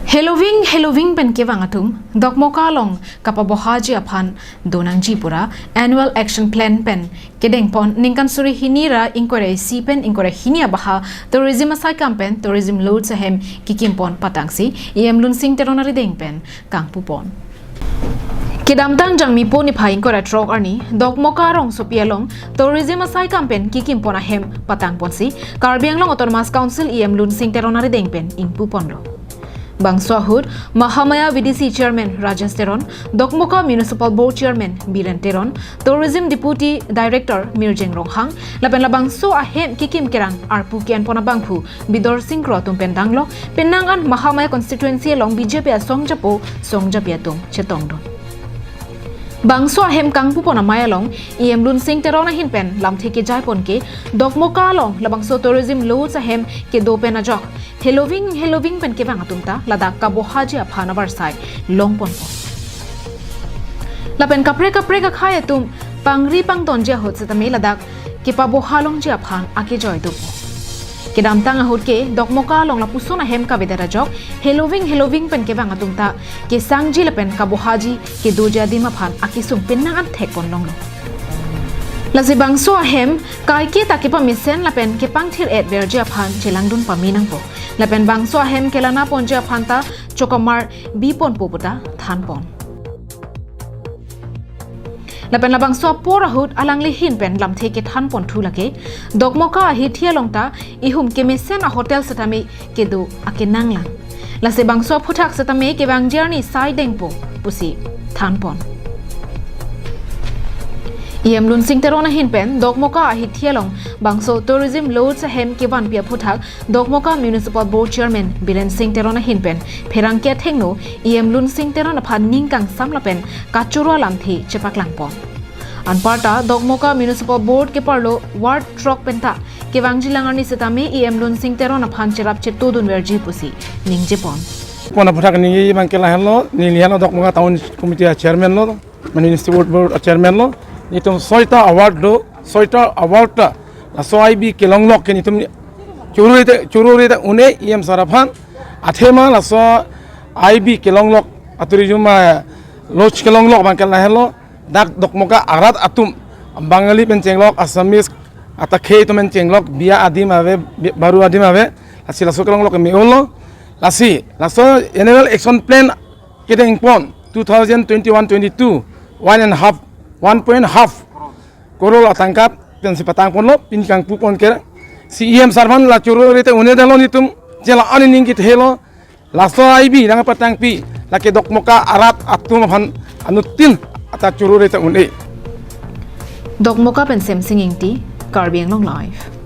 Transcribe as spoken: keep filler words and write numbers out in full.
Heloving, heloving pen kevang atum, Dokmoka along kapabohaji aphan donangji pura, annual action plan pen kedengpon ningkan suri hini ra ingkoi ra isi pen ingkoi ra hini abaha tourism asaikam pen tourism lodge ahem kikimpon patangsi, E M Lunsing Teron arideng pen kangpupon. Kedamtang Jangmipo niphai ingkoi ra throk arni, Dokmoka rongsopi along tourism asaikam pen kikimpon ahem patangponsi, Karbi Anglong Autonomous Council E M Lunsing Teron arideng pen ingpuponlo. Bangso ahut, Mahamaya V D C Chairman Rajesh Teron, Dokmoka Municipal Board Chairman Biren Teron, Tourism Deputy Director Mirjeng Ronghang, lapen labangso ahem kikim kerang arpu ke-enpon abangphu Bidor Sing Kro atum pen danglo, penang an Mahamaya constituency along B J P asong japo, song japi atum chetongdun. Bangso ahem kangpupon amei along, E M Lunsing Teron ahin pen lamthe kejaipon ke, Dokmoka along labangso tourism lodge ahem kedo pen ajok, heloving, heloving pen kevang atum ta ladak kabohaji aphan avarsai longponpo. Lapen kaprek kaprek akhei atum pangri pangdonji ahut setame ladak kepaboha longji aphan akejoi dopo. Kedamtang ahut ke Dokmoka along lapuson ahem kavedet ajok, heloving, heloving pen kevang atum ta kesangji lapen kabohaji kedoji adim aphan akesung penang an thekpon longlo. Lasi bangso ahem kaike ta kepamesen lapen kepangthir-et verji aphan chelangdun pame nangpo. Lapen bangso ahem kelana ponji aphan ta chokamar biponpo puta thanpon. Lapen labangso apor ahut alangli ahin pen lamthe kethanponthu lake, Dokmoka ahithi along ta ihum kemesen ahotel setame kedo akenanglang. Lasi bangso aphuthak setame kevangji arni sai dengpo pusi thanpon. E M Lunsing Teron ahin pen Dokmoka ahithi along bangso tourism lodge ahem kevanpi aphuthak Dokmoka Municipal Board Chairman Biren Sing Teron ahin pen pherangke athengno E M Lunsing Teron aphan ning kangsam lapen kachoro alamthe chepaklangpon. Anparta Dokmoka Municipal Board keparlo ward throk penta kevangjilang arni setame E M Lunsing Teron aphan cherap chetodun verji pusi ningjepon. Pon aphuthak ningje abang ke lahenlo, neli henlo Dokmoka Town Committee a Chairman lo, mane Municipal Board a Chairman lo, netum soita award do, soita award ta laso I B kelonglok ke netum choro-re te, choro-re te un-e E M sir aphan, athema laso I B kelonglok, a tourism, eh, lodge kelonglok abang ke lahenlo, dak Dokmoka arat atum, Bangali pen chenglok, Assamese, ata khei atum pen chenglok, biya adim ave, bi-, baru adim ave, lasi laso kelonglok me-olo, lasi laso annual action plan kedengpon two thousand twenty-one twenty-two, one and half, one point half crore atangka pensi patangponlo, pini kangpupon ke, si E M sir aphan la choro-re te un-e detlo netum, chela ani ning kethelo, laso I B nangpatangpi, lake Dokmoka arat atum aphan anuttin ata choro-re te un-e. Dokmoka pen Semsing Ingti, Karbi Anglong Live.